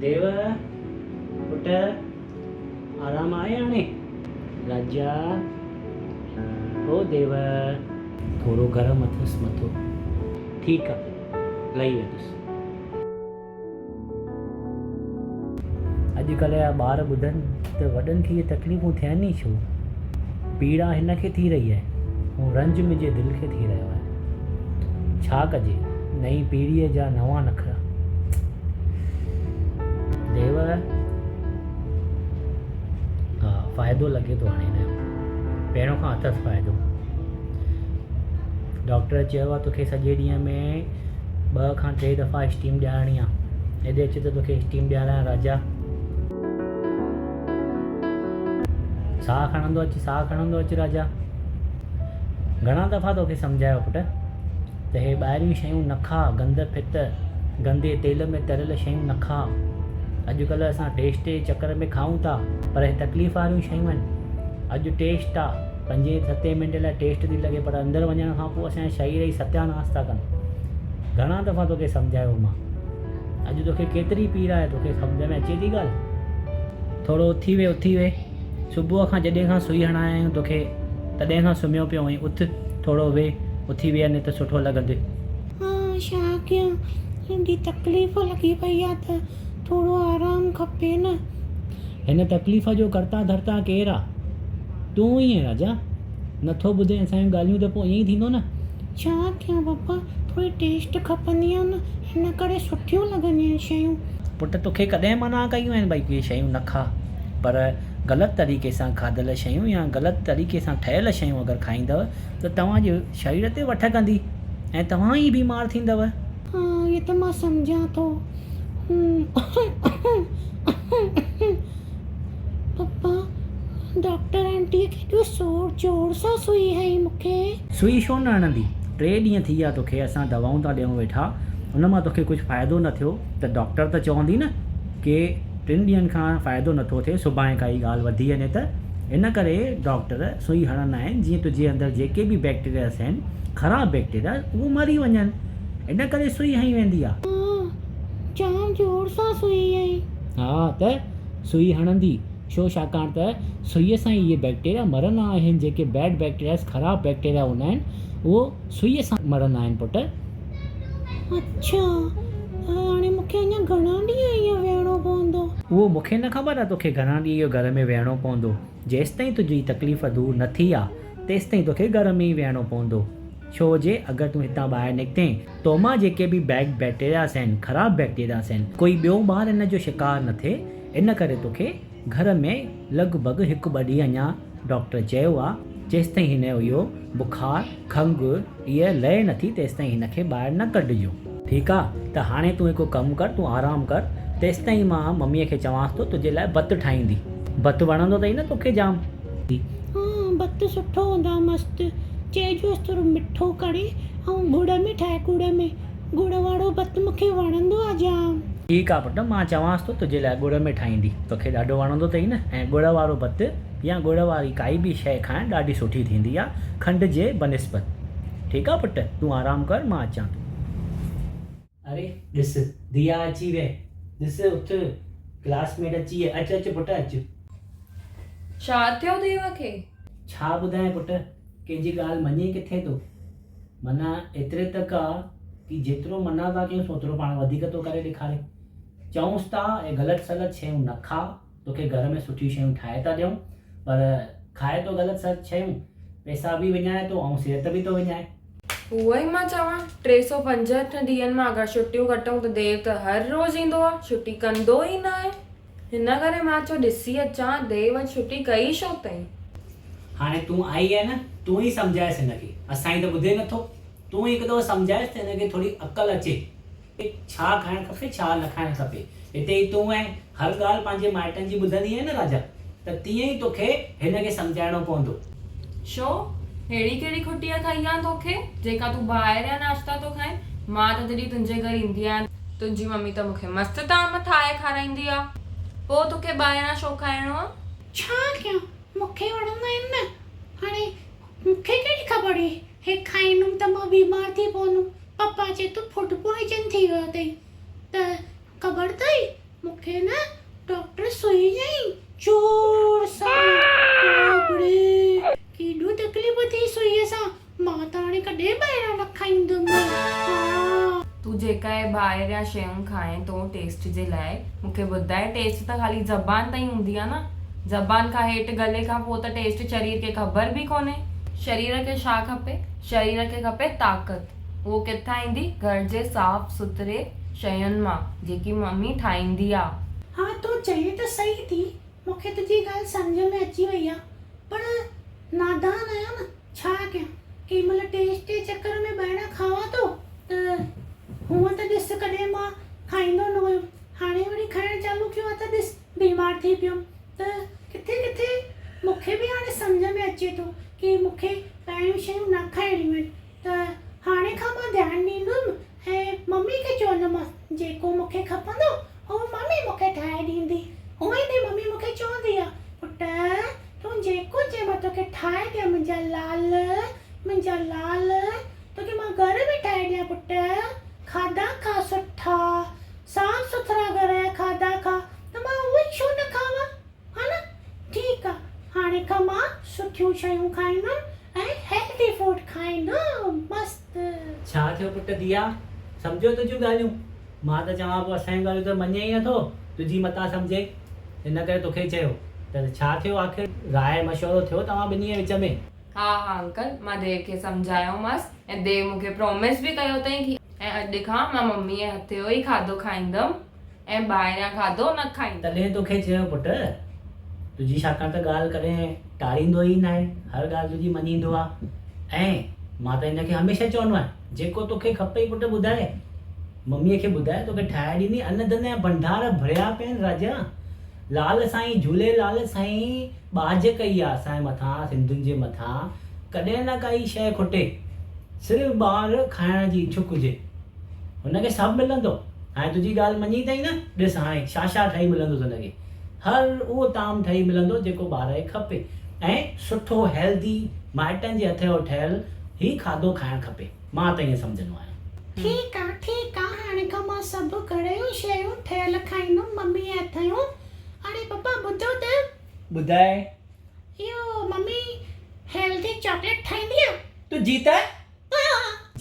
ديو، پٽ، آرام آهي هاڻي؟ راجا، او ديو. ٿورو گرم اٿس مٿو. ٺيڪ آ، لهي ويندس. اڄڪلهه جا ٻار ٻڌن ته وڏن کي اهي تڪليفون ٿين ئي ڇو؟ پيڙا هن کي ٿي رهي آهي ۽ رنج منهنجي دل کي ٿي رهيو آهي. ڇا ڪجي، نئين پيڙهيء جا نوان نخرا. ديو، ها، فائدو لڳي ٿو هاڻي هن جو. پهريون کان اٿس فائدو. ڊاڪٽر چيو آهي توکي سڄي ڏينهن ۾ ٻه کان ٽي دفعا اسٽيم ڏيارڻي آ. هيڏي اچ ته توکي اسٽيم ڏياريان راجا. ساهه کڻندو اچ، ساهه کڻندو اچ راجا. گهڻا دفعا توکي سمجهايو پٽ ته هي ٻاهريون شيون نه کاء، گند ڦت، گندي تيل ۾ تريل شيون نه کاء. اڄڪلهه اسان ٽيسٽ جي چڪر ۾ کائون ٿا پر هي تڪليف واريون شيون آهن. اڄ ٽيسٽ آ. پنجين ستين منٽ لاء ٽيسٽ ٿي لڳي پر اندر وڃڻ کان پوء اسان جا شرير ئي ستياناس ٿا ڪن. گهڻا دفعا توکي سمجهايو مان. اڄ توکي ڪيتري پيڙ آهي توکي سمجهه ۾ اچي ٿي ڳالهه؟ ٿورو اٿي ويهه اٿي ويهه. صبح کان جڏهن کان سئي هڻايا آهيون توکي تڏهن کان سمهيو پيو آهين اٿ ٿورو ويهه اٿي ويهندين ته سٺو لڳندء. ها ڇا ڪيان ايڏي تڪليف لڳي پئي آ ته ٿورو آرام کپي نه. هن تڪليف جو ڪرتا ڌرتا ڪير آ؟ تون ئي آهين راجا. نه ٿو ٻڌين اسان جون ڳالهيون ته پوء ائين ئي ٿيندو نه. ڇا ڪيان بابا ٿوري ٽيسٽ کپندي آ نه ان ڪري سٺيون لڳنديون آهن شيون. پٽ توکي ڪڏهن منع ڪيون آهن ڀئي اهي شيون نه کاء پر غلط طريقي سان کاڌل شيون يا غلط طريقي سان ٺهيل شيون اگر کائيندؤ ته توهان جي شرير تي وٺ ڪندي ۽ توهان ئي بيمار ٿيندؤ. ها اهو ته مان سمجهان ٿو. پپا ڊاڪٽر آنٽيء ڪيڏو سور زور سان سوئي هنئي مون کي. سوئي ڇو نه هڻندي؟ ٽي ڏينهن ٿي ويا توکي اسان دوائون ٿا ڏيون ويٺا ان مان توکي ڪجهه فائدو نه ٿيو ته ڊاڪٽر ته چوندي نه ڪي ٽن ڏينهن کان فائدو نه ٿو ٿئي سڀاڻي ڪائي ڳالهه وڌي وڃي ته ان ڪري ڊاڪٽر سوئي هڻندا آهن جيئن تنهنجي اندر جيڪي به بيڪٽيرياس آهن خراب بيڪٽيريا اهو مري وڃن ان ڪري سوئي هنئي ويندي آ. ها جام زور سان سوئي هنئي. ها ته سوئي هڻندي ڇو ڇاڪاڻ ته سوئيء سان ئي اهي بيڪٽيريا مرندا آهن جيڪي بيڊ بيڪٽيرياز خراب بيڪٽيريا هوندا آهن اهو سوئيء سان مرندا آهن پٽ. اڇا ته هاڻي مون کي اڃا گهڻا ڏينهن ائين ويهڻو پوندو؟ اهو مون کي نه خبر آهي توکي گهڻا ڏينهن اهو گهر ۾ ويهڻو پوندو. جيستائين تنهنجي تڪليف دور نه ٿي آ تيستائين توکي گهر ۾ ئي ويهڻو پوندو. ڇو جي اگر تون هتان ٻاهر نڪتين تو مان جيڪي به بيڊ بيڪٽيرياز آهن خراب بيڪٽيرياز آهن ڪوئي ٻيو ٻار ان جو شڪار نه ٿئي ان ڪري توکي گهر ۾ لڳ ڀڳ هڪ ٻه ڏينهن اڃا ڊاڪٽر چيو آ جيستائين هن جو اهو بخار، کنگهه، اهي لهي نٿي تيستائين هن کي ٻاهر نه ڪڍجو. ٺيڪ آ ته هاڻي تون هڪ ڪم ڪر تون آرام ڪر تيستائين مان مميء کي چوانس ٿو تنهنجي لاء ڀت ٺاهيندي. ڀت وڻندو اٿئي نه توکي جام. ها ڀت سٺو هوندو آ مست. چئجوس ٿورو مٺو ڪري ۽ ڳڙ ۾ ٺاهي ڳڙ ۾. ڳڙ وارو ڀت مون کي وڻندو آ جام. ٺيڪ آ پٽ مان چوانس ٿو تنهنجي لاء ڳڙ ۾ ٺاهيندي. توکي ڏاڍو وڻندو اٿئي نه ۽ ڳڙ وارو ڀت يا ڳڙ واري ڪائي به شيء کائڻ ڏاڍي سٺي ٿيندي آ کنڊ جي بنسبت. ٺيڪ آ پٽ تون آرام ڪر مان اچان ٿو. اري ڏس ديا اچي وئي. ڏس اٿ ڪلاس ميٽ اچي وئي اچ اچ پٽ اچ. ڇا ٿيو ديو کي؟ ڇا ٻڌايان پٽ ڪنهن جي ڳالهه مڃي ڪٿي ٿو. منع ايتري تڪ آ ڪي جيترو منع ٿا ڪيونس اوترو پاڻ وڌيڪ ٿو ڪري ڏيکاري. چئونس ٿا اهي غلط سلط شيون نه کاء توکي گهر ۾ سٺيون شيون ٺاهي ٿا ڏيون پر کائي ٿو غلط سلط شيون پئسا به وڃائي ٿو ۽ صحت به ٿو وڃائي. اهو ئي مان چوان 365 ڏينهن مان اگر ڇٽيون ڪٽون ته ديو ته هر روز ايندو آ ڇٽي ڪندو ئي ناهي. هن ڪري مان چيو ڏسي اچان ديو اڄ ڇٽي ڪئي ڇو اٿئي. هاڻي تون آئي آهين نه تون ئي سمجهائيس هن کي اسان جي ته ٻڌي نٿو تون ئي هڪ دفعو سمجهائيس ته هن کي ٿوري عقل اچي ڇا کائڻ کپي ڇا نه کائڻ کپي هتي ئي تون آهين هر ڳالهه پنهنجي مائٽن جي ٻڌندي آهين نه راجا ته تيئن ئي توکي هن کي سمجهائڻو پوندو. ڇو؟ ههڙي ڪهڙي کٽيء کائي آن توکي جيڪا تون ٻاهريان ناشتا ٿو کائين مان ته جڏهن تنهنجي گهر ايندي آهيان تنهنجي ممي ته مون کي مست طعام ٺاهي کارائيندي آ. پوء توکي ٻاهران ڇو کائڻو آ؟ ڇا ڪيان، مون کي وڻندا آهن نه. هاڻي مون کي ڪهڙي خبر هئي، هي کائيندم ته مان بيمار ٿي پوندم. پپا چئي ٿو فوڊ پوائزن ٿي ويو اٿئي ته خبر اٿئي مون کي نه ڊاڪٽر سئي ڏنائين زور سان. باپ ري ڪيڏو تڪليف ٿي سئي سان. مان ته هاڻي ڪڏهن ٻاهران نه کائيندم. ها. تون جيڪا اهي ٻاهريان شيون کائين ٿو ٽيسٽ جي لاء مون کي ٻڌاء ٽيسٽ ته خالي زبان تائين هوندي آ نه زبان کان هيٺ گلي کان پوء ته ٽيسٽ شرير کي خبر به ڪونهي. شرير کي ڇا کپي؟ شرير کي کپي طاقت اهو ڪٿان ايندي گهر جي صاف سٿري شين مان جيڪي ممي ٺاهيندي آ. ها تون چئين ته صحيح ٿي مون کي تنهنجي ڳالهه سمجهه ۾ اچي وئي آ پر نادان آهيان نه ڇا ڪيان ڪنهن مهل ٽيسٽ جي چڪر ۾ ٻاهران کاوان ٿو ته هونئن ته ڏس ڪڏهن مان کائيندو نه هيم هاڻي وري کائڻ چالو ڪيو آ ته ڏس بيمار ٿي پيم ته ڪٿي ڪٿي مون کي به هاڻي سمجهه ۾ اچي ٿو ڪي مون کي ٻاهريون شيون نه کائڻيون آهن ته هاڻي کان مان ڌيان ڏيندم ۽ ممي کي چوندومانس جيڪو مون کي کپندو اهو ممي مون کي ٺاهي ڏيندي. هونئن به ممي مون کي چوندي آ، پٽ تون جيڪو چئين مان توکي ٺاهي ڏيان منهنجا لال، منهنجا لال، توکي مان گهر ۾ ٺاهي ڏيان پٽ، کاڌا کا سٺا، صاف سٿرا گهر جا کاڌا کا ته مان اهو ئي ڇو نه کاوان. ها نه؟ ٺيڪ آ، هاڻي کان مان سٺيون شيون کائيندم ۽ هيلدي فوڊ کائيندم مست. ڇا ٿيو پٽ ديا، سمجهيو تنهنجون ڳالهيون؟ مان ته چوان پيو اسان جون ڳالهيون ته مڃي ئي نٿو، تنهنجي متان سمجهي، ان ڪري توکي چيو ته ڇا ٿيو آخر راء مشورو ٿيو توهان ٻنهي جي وچ ۾؟ ها ها انڪل، مان ديو کي سمجهايومانس ۽ ديو مون کي پرامس به ڪيو اٿئين ڪي ۽ اڄ کان مان مميء جي هٿ جو ئي کاڌو کائيندم. ۽ ٻاهريان کاڌو نه کائيندو. تڏهن توکي چيو پٽ، تنهنجي ڇاڪاڻ ته ڳالهه ڪڏهن ٽاريندو ئي ناهي، هر ڳالهه تنهنجي مڃيندو آ ۽ مان ته هن کي هميشه چوندو آهيان، جيڪو توکي کپئي پٽ ٻڌاء، مميء کي ٻڌاء توکي ٺاهي ڏيندي، ان ڌن جا ڀنڊار ڀريا پيا آهن راجا، لال سائين جهوليلال سائين ٻاجهه ڪئي آ اسان جي مٿان، سنڌين جي مٿان، ڪڏهن نه ڪائي شيء کٽي، صرف ٻار کائڻ جي اڇڪ هجي. هن کي سڀ ملندو. هاڻي تنهنجي ڳالهه مڃي اٿئي نه؟ ڏس هاڻي ڇا ڇا ٺهي ملندس هن کي. هر اهو طعام ٺهي ملندو جيڪو ٻار کي کپي ۽ سٺو هيلدي مائٽن جي هٿ جو ٺهيل هي کاڌو کائڻ کپي. مان ته ائين سمجهندو آهيان. ٺيڪ آ ٺيڪ آ هاڻي کان مان سڀ گهڻيون شيون ٺهيل کائيندم ممي جي هٿ جون. اڙي پپا ٻڌو ته. ٻڌاء. اهو ممي هيلدي چاڪليٽ ٺاهيندي آ؟ تنهنجي ته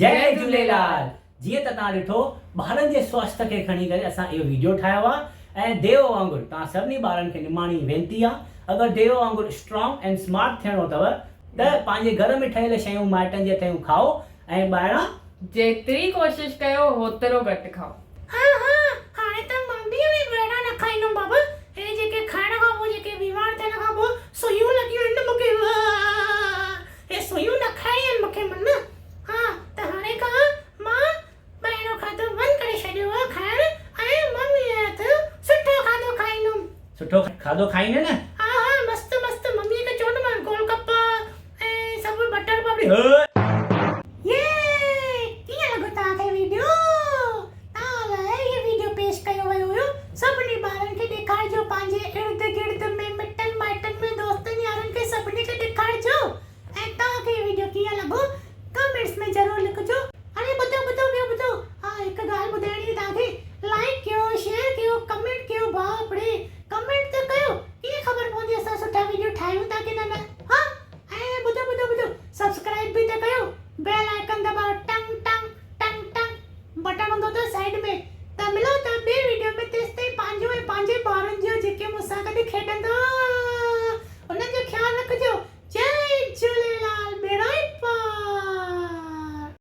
جئي جهوليلال جيئن ته توهان ڏٺو ٻارن جي سواسٿ کي کڻي ڪري اسان اهو ويڊيو ٺاهيو آهي ۽ ديو وانگر توهان سڀني ٻارن کي نماڻي وينتي آهي اگر ديو وانگر اسٽرانگ ۽ سمارٽ ٿيڻو اٿو ته پنهنجي گهر ۾ ٺهيل شيون مائٽن جي هٿيون کائو ۽ ٻاهران جيتري ڪوشش ڪيو هوترو گهٽ کائو. ها ها هاڻي ته مان به هاڻي ٻاهران نه کائيندم بابا هي جيڪي کائڻ کان پوء جيڪي بيمار ٿيڻ کان پوء سيون لڳيون آهن نه مونکي هي سيون نه کائڻيون آهن مونکي من ها ته هاڻي کان مان ٻاهريون کاڌو بند ڪري ڇڏيو آهي کائڻ ۽ ممي جي هٿ جو سٺو کاڌو کائيندم. سٺو کاڌو کائيندين نه؟ ها ها مست مست ممي کي چوندم گول گپا ۽ سڀ بٽر پاپڙي. يي ڪيئن لڳو توهان کي ويڊيو؟ توهان لاء هي ويڊيو پيش ڪيو ويو هيو. سڀني ٻارن کي ڏيکارجو پنهنجي ارد گرد ۾ مٽن مائٽن ۾ دوستن يارن کي سڀني کي ڏيکارجو ۽ توهان کي هي ويڊيو ڪيئن لڳو ڪمينٽس ۾ ضرور لکجو. اڙي ٻڌو ٻڌو ٻيو ٻڌو ها هڪ ڳالهه ٻڌائڻي هئي توهان کي لائيڪ ڪيو شيئر ڪيو ڪمينٽ ڪيو باپ ري ڪمينٽ ته ڪيو ڪيئن خبر پوندي اسان سٺا ويڊيو ٺاهيون ٿا ڪي نه نه ها ۽ ٻڌو ٻڌو ٻڌو سبسڪرائيب به ته ڪيو بيل آئيڪن دٻايو ٽنگ ٽنگ ٽنگ ٽنگ بٽڻ هوندو اٿو سائيڊ ۾ ته ملون ٿا ٻي ويڊيو ۾ تيستائين پنهنجو ۽ پنهنجي ٻارن جو جيڪي مون سان گڏ کيڏن.